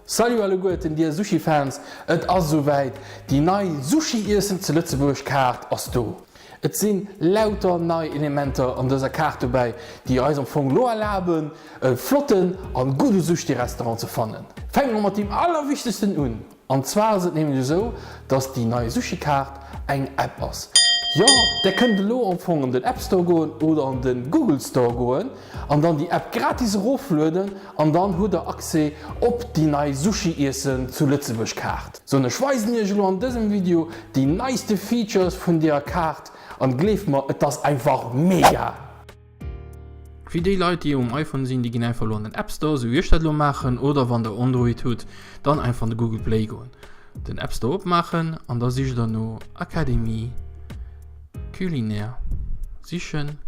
Salut alleguerten dir Sushi Fans, et ass esouwäit, déi nei Sushi Iessen zu Lëtzebuerg Kaart ass do. Et sinn lauter nei Elementer an dëser Kaart dobäi, déi eis am Fong lo erlaben e flotten an gudde Sushi Restaurant ze fannen. Fänke mer mat deem allerwichtegsten un, An zwar ass et nämlech esou, dass déi nei Sushi-Kaart eng App ass. Jo, där kënnt elo am Fong an den App Store goen oder an de Google Store goen an dann déi App gratis eroflueden an dann hutt der Accès op déi nei Sushi-Iessen zu Lëtzebuerg Kaart. Sou, an ech weisen iech elo an dësem Video déi neiste Features vun deeër Kaart an gleeft mer, et ass einfach mega! Fir déi Leit déi um iPhone sinn, déi ginn einfach elo an den App Store, esou wéi ech dat elo maachen, oder wann der Android hutt, dann einfach an de Google Play goen, den App Store opmaachen an da sicht der no Académie Culinaire sichen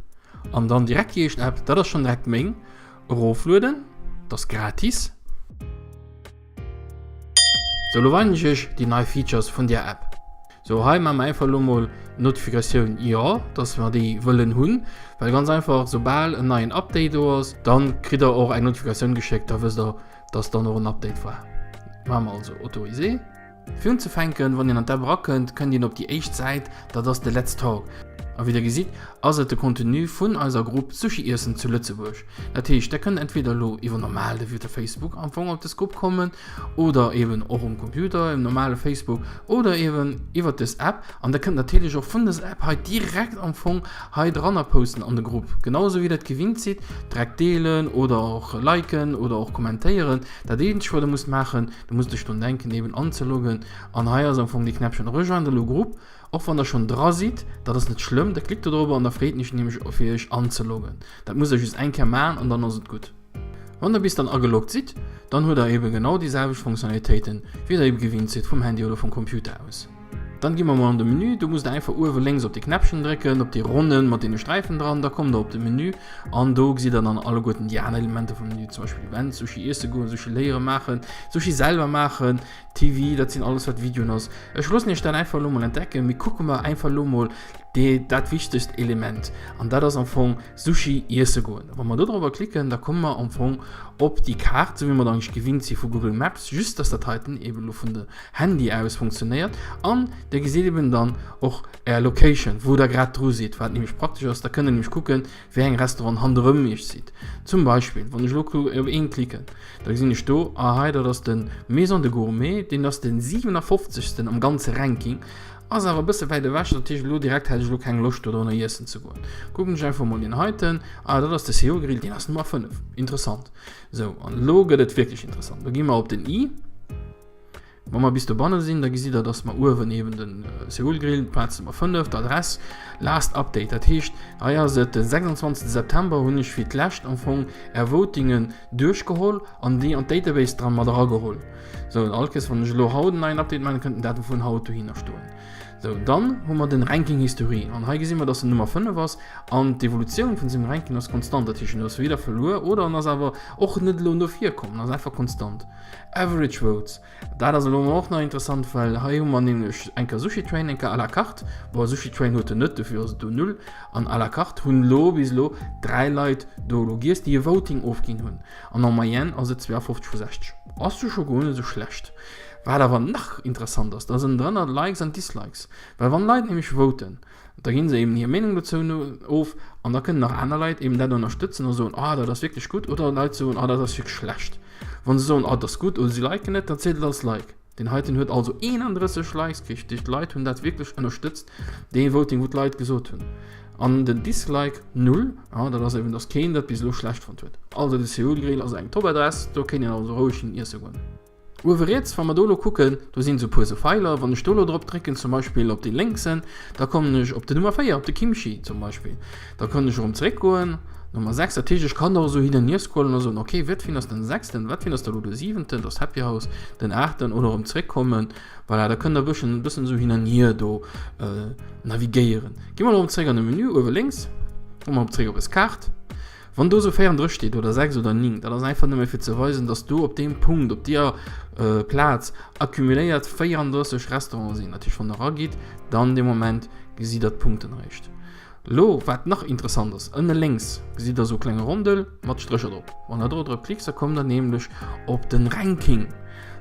an dann direkt déi éischt App, dat ass schonn direkt meng, eroflueden, dat ass gratis. Sou lo weisen ech iech déi nei Features vun der App. Sou hei maache mer einfach elo mol d'Notifikatioun jo, dass mer déi wëllen hunn, well ganz einfach soubal en neien Update do ass, dann kritt der och eng Notifikatioun geschéckt, da wësst der, dass dann och en Update war. Maache mer also autoriser. Fir unzefänken, wann een an d'App erakënnt, kënnt een op déi éischt Säit, dat ass de Let's Talk. A wéi der gesitt, ass et de Contenu vun eiser Grupp Sushi iessen zu Lëtzebuerg. Dat heescht, der kënnt entweder elo iwwer normal de de Facebook am Fong op des Grupp kommen oder eben och um Computer, im normale Facebook oder eben iwwer des App. An der kënnt natierlech och vun dëser App hei direkt am Fong hei dranner posten an de Grupp. Genau esou wéi der et gewinnt sidd, direkt deelen oder och liken oder och kommentéieren. Dat eenzegt wat der musst maachen, Du muss dech drun denken eben anzeloggen an hei ass am Fong dee Knäppchen rejoindre le groupe. Och wann der schonn dra sidd, dat ass net schlëmm, da klickt der dorobber an da freet en iech nämlech fir iech anzeloggen. Dat musst der just eng Kéier maachen an dann ass et gutt. Wann der bis dann ageloggt sidd, dann hutt der eben genau déi selwecht Fonctionnalitéiten wéi der eben gewinnt sidd vum Handy oder vum Computer aus. Dann gi mer mol an de Menü, do musst der einfach uewe lénks op dee Knäppchen drécken, op dee ronnen mat deene Sträifen dran, da kommt der op de Menü an do gesitt der dann alleguerten déi aner Elementer vum Menü, zum Beispill Events, Sushi iesse goen, Sushi léiere maachen, Sushi selwer maachen, TV, dat sinn alles wat Videoen ass. Ech loossen iech dat einfach elo mol entdecken, mee kucke mer einfach elo mol dee dat wichtegst Element an dat ass am Fong Sushi iesse goen. Wa mer do drobber klicken, da komme mer am Fong op déi Kaart, esou wéi mer et eigentlech gewinnt si vu Google Maps, just dass dat heiten eben elo vun de Handy aus funktionéiert an der gesitt eben dann och är Location, wou der grad dru sidd, wat nämlech praktesch ass, da kënnt der nämlech kucken, wéi eng Restaurant handerëm iech sidd. Zum Beispill, wann ech elo op een klicken, da gesinn ech do, ah hei, dat ass de Maison de Gourmet, deen ass de 57. am ganze Ranking, ass awer e bësse wäit ewech, dat heescht elo direkt hätt ech elo keng Loscht do drënner iessen ze goen. Kucken ech einfach mol deen heiten, ah dat ass de Seoul Grill, deen ass Nummer 5, interessant. Sou, an elo gëtt et wierklech interessant, do gi mer op den i. Wa mer bis dobanne sinn, da gesitt der, dass mer uewen eben den Seoul Grill, d'Plaz Nummer 5, d'Adress, last update. Dat heescht, hei ass et de 26 September, hunn ech fir d'lescht am Fong är Votingen duerchgeholl an déi an d'Database dran mat erageholl. Sou, an all Kéiers, wann ech elo haut en neien Update maachen, kënnt den Datum vun haut dohinner stoen. Sou, dann hu mer den Ranking History an hei gesi mer, dass en Nummer 5 ass an d'Evolutioun vun sengem Ranking ass konstant. Dat heescht, en ass weder verluer oder en ass awer och net elo no vir komm, en ass einfach konstant. Average Votes, dat ass elo och nach interessant, well hei hu mer nämlech eng Kéier Sushi Train, eng Kéier à la carte. Bon, Sushi Train huet en net, dofir ass et do null. An à la carte hunn elo bis elo 3 Leit do elo giess, déi e Voting ofginn hunn. An en moyenne ass et 52 vu 60. Ass jo scho guer net esou schlecht. Wat awer nach interessant ass, da sinn drënner Likes an Dislikes. Well wann Leit nämlech voten, da ginn se eben hir Meenung dozou of an da kënnen nach aner Leit eben dat ënnerstëtzen a soen, ah dat ass wierklech gutt oder Leit soen, ah dat ass wierklech schlecht. Wann se soen, ah dat ass gutt oder si liken et, dann zielt et als Like. Deen heiten huet also 31 Likes kritt, dat heescht d'Leit hunn dat wierklech ënnerstëtzt, dee Voting wou d'Leit gesot hunn. An den Dislike null, ja, dat ass eben, dass keen dat bis elo schlecht fonnt huet. Also de Seoul Grill ass eng Top-Adress, do kéint een also roueg hin iesse goen. Uewe riets, wa mer do elo kucken, do sinn esou e puer esou Feiler. Wann ech do elo drop drécken, zum Beispill op dee lénksen, da kommen ech op den Nummer 4, op de Kimchi zum Beispill. Da kann ech erëm zeréckgoen, Nummer 6. Dat heescht, ech kann och esou hin an hier scrollen a soen, okay, wat fir een ass den sechsten, wat fir een ass da elo de siwenten, dat ass Happy House, den aachten oder erëm zeréckkommen. Voilà, da kënnt der e bëssen, e bëssen esou hin an hier do navigéieren. Gi mer elo erëm zeréck an de Menü uewe lénks, komme mer erëm zeréck op eis Kaart. Wann do esou 34 steet oder 6 oder 9, dat ass einfach nëmme fir ze weisen, dass do op deem Punkt, op deer Plaz accumuléiert 34 Restauranten sinn. Natierlech wann der eragitt, dann dee Moment gesitt der d'Punkten eréischt. Elo wat nach interessant ass, ënne lénks gesitt der esou e klenge Rondel mat Strécher drop. Wann der do drop klickt, da kommt der nämlech op de Ranking.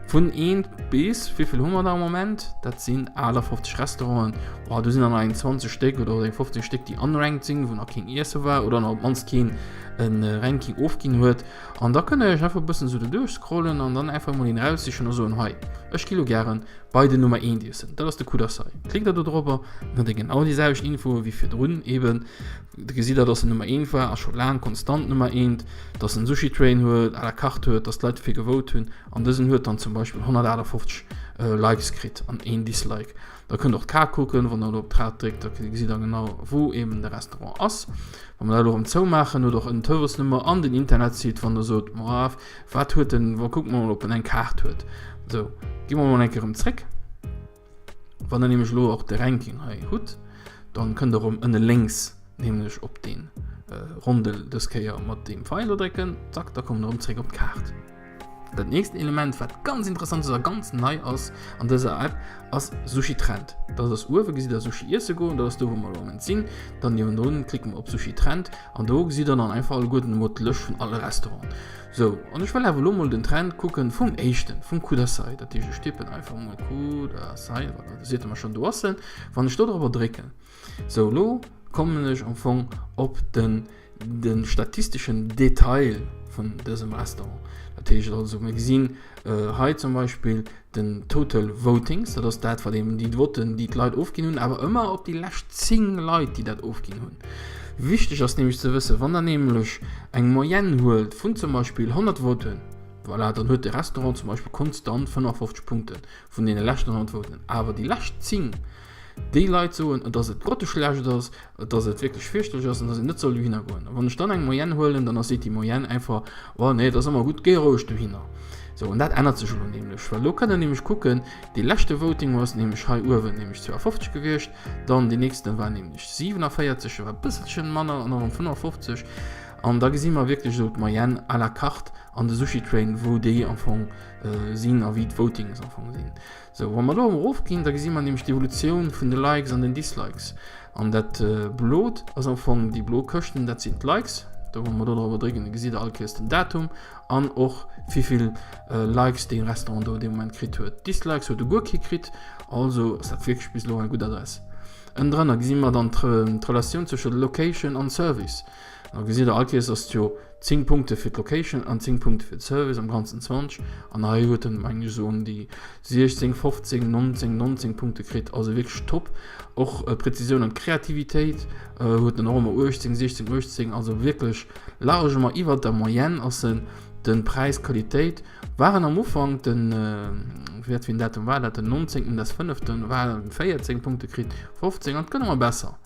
Vun eent bis, wéivill hu mer da am Moment? Dat sinn 58 Restauranten. Oh, do sinn der nach eng 20 Stéck oder eng 15 Stéck, déi unranked sinn, wou nach keen iesse war oder nach op d'mannst keen e Ranking ofginn huet. An da kënnt der iech einfach e bëssen esou doduerch scrollen an dann einfach emol een eraussichen a soen, hei, ech gi lo gären bei den Nummer eent iessen. Dat ass de Kudasai. Klickt der do dorobber, dann hutt der genau déi selwecht Infoe wéi virdrun eben. Da gesitt der, dass en Nummer eent war a scho laang konstant Nummer eent, dass en Sushi Train huet, à la carte huet, dass d'Leit dofir gevote hunn. An dësen huet dann zum Beispill 158 Likes kritt an een Dislike. Da kënnt och d'Kaart kucken, wann der elo op d'Kaart dréckt, da gesitt der genau wou eben de Restaurant ass. Wa mer dat elo erëm zoumaachen, huet och en Telefonsnummer an den Internetsite, wann der sot, ma wat huet en, wa kucke mer mol ob en eng Kaart huet. Sou, gi mer mol eng Kéier erëm zréck. Wann der nämlech elo och de Ranking hei hutt, dann kënnt der erëm ënne lénks nämlech op dee Rondel dës Kéier mat deem Feil do drécken, zack, da kommt der erëm zréck op d'Kaart. Dat nächst Element, wat ganz interessant ass a ganz nei ass an dëser App, ass Sushi Trend. Dat ass uewe gesitt der Sushi iesse goen, dat ass do wou mer elo am Moment sinn. Dann niewendrun klicke mer op Sushi Trend an do gesitt der dann einfach alleguerten emol d'Lëscht vun alle Restauranten. Sou, an ech wëll awer elo mol den Trend kucken vum éischten, vum Kudasai. Dat heescht ech tippen einfach mol Kudasai, voilà, da seet e mer schonn do ass en. Wann ech do dorobber drécken, sou elo kommen ech am Fong op den de statisteschen Detail vun dësem Restaurant. Dat heescht also, mir gesinn hei zum Beispill den Total Votings, dat ass dat, wat eben déi Votten, déi d'Leit ofginn hunn, awer ëmmer op déi lescht 10 Leit, déi dat ofginn hunn. Wichteg ass nämlech ze wëssen, wann Der nämlech eng Moyenne huelt vun zum Beispill 100 Voten, voilà, dann huet de Restaurant zum Beispill konstant 55 Punkte vun deene leschten 100 Voten, awer déi lescht 10, Déi Leit soen, dass et grotteschlecht ass, dass et wierklech fierchterlech ass an dass een net soll dohinner goen. A wann ech dann eng Moyenne huelen, dann ass seet déi Moyenne einfach, Oh nee, dat ass ëmmer gutt, géi roueg dohinner. Sou, an dat ännert sech elo nämlech, well elo kënnt Der nämlech kucken, dee leschte Voting ass nämlech hei uewen nämlech 52 gewiescht, dann deen nächste war nämlech 47, war e bësselchen manner, an dann erëm 55. An da gesi mer wierklech esou d'Moyenne à la carte an de Sushi Train, wou déi am Fong sinn a wéi d'Votings am Fong sinn. Sou, wa mer do erëm erofginn, da gesi mer nämlech d'Evolutioun vun de Likes an den Dislikes. An dat Blot ass am Fong déi blo Këschten, dat sinn d'Likes. Do, wa mer do drop drécken, da gesitt der all Kéiers den Datum an och wéivill Likes dee Restaurant do dee Moment kritt huet. Dislikes huet e guer kee kritt, also ass dat wierklech bis elo eng gutt Adress. Ënnendrënner gesi mer dann d'Relatioun zwësche Location an Service. Da gesitt der all Kéiers, ass et jo 10 Punkte fir d'Location an 10 Punkte fir de Service, am Ganzen 20. An hei huet en mengen ech esou ëm déi 16, 15, 19, 19 Punkte kritt, also wierklech top. Och Präzisioun an Kreativitéit huet en och ëmmer 18, 16, 18, also wierklech largement iwwert der Moyenne ass en. De Präis-Qualitéit war en am Ufank, den, wat fir en Datum war dat, den 19. des 5. war en 14 Punkte kritt, 15 an et gëtt ëmmer besser.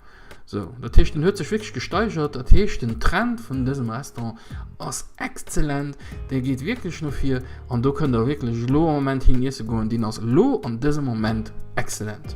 Sou, dat heescht, en huet sech wierklech gesteigert. Dat heescht, den Trend vun dësem Restaurant ass exzellent, dee geet wierklech no vir an do kënnt Der wierklech elo am Moment hin iesse goen. Deen ass elo an dësem Moment exzellent.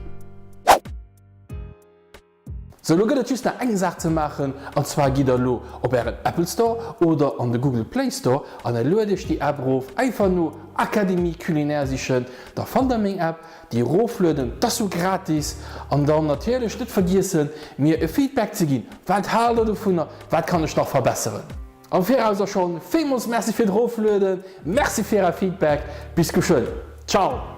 Sou, elo gëtt et just nach eng Saach ze maachen, an zwar gitt der elo op ären Apple Store oder an de Google Play Store an der luet iech déi App erof. Einfach no Académie Culinaire sichen, da fannt der meng App. Déi eroflueden, d'ass jo gratis. An dann natierlech net vergiessen, mir e Feedback ze ginn, Wat haalt der dovunner? Wat kann ech nach verbesseren? Am Viraus och schonn villmools Merci fir d'Eroflueden, Merci fir är Feedback. Bis geschwënn. Ciao!